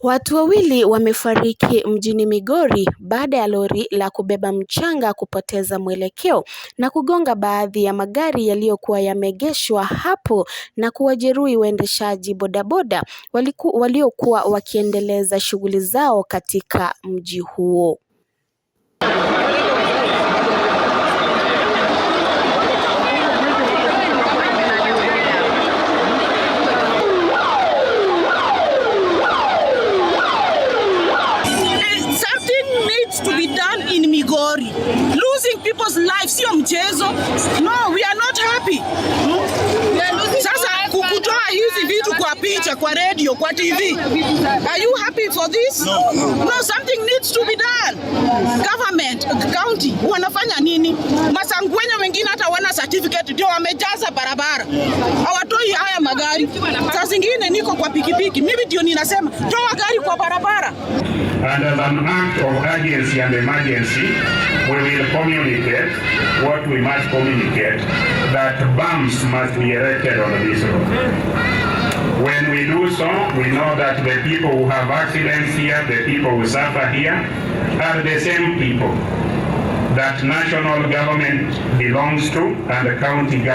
Watu wawili wamefariki mjini Migori baada ya lori la kubeba mchanga kupoteza mwelekeo na kugonga baadhi ya magari yaliyokuwa yameegeshwa hapo na kuwajeruhi waendeshaji bodaboda waliokuwa wakiendeleza shughuli zao katika mji huo. Something needs to be done in Migori. Losing people's lives sio mchezo. No, we are not happy. Sasa kutoa hizi vitu kwa picha, kwa radio, kwa TV. Are you happy for this? No. No, something needs to be done. Government, county, wanafanya nini? Masangwenya wengine hata wana certificate ndio wamejaza barabara. Hawatoi haya magari. Saa zingine niko kwa pikipiki, mimi ndio ninasema toa gari kwa barabara. And as an act of urgency and emergency, we will communicate what we must communicate, that bumps must be erected on this road. When we do so, we know that the people who have accidents here, the people who suffer here, are the same people that national government belongs to and the county government.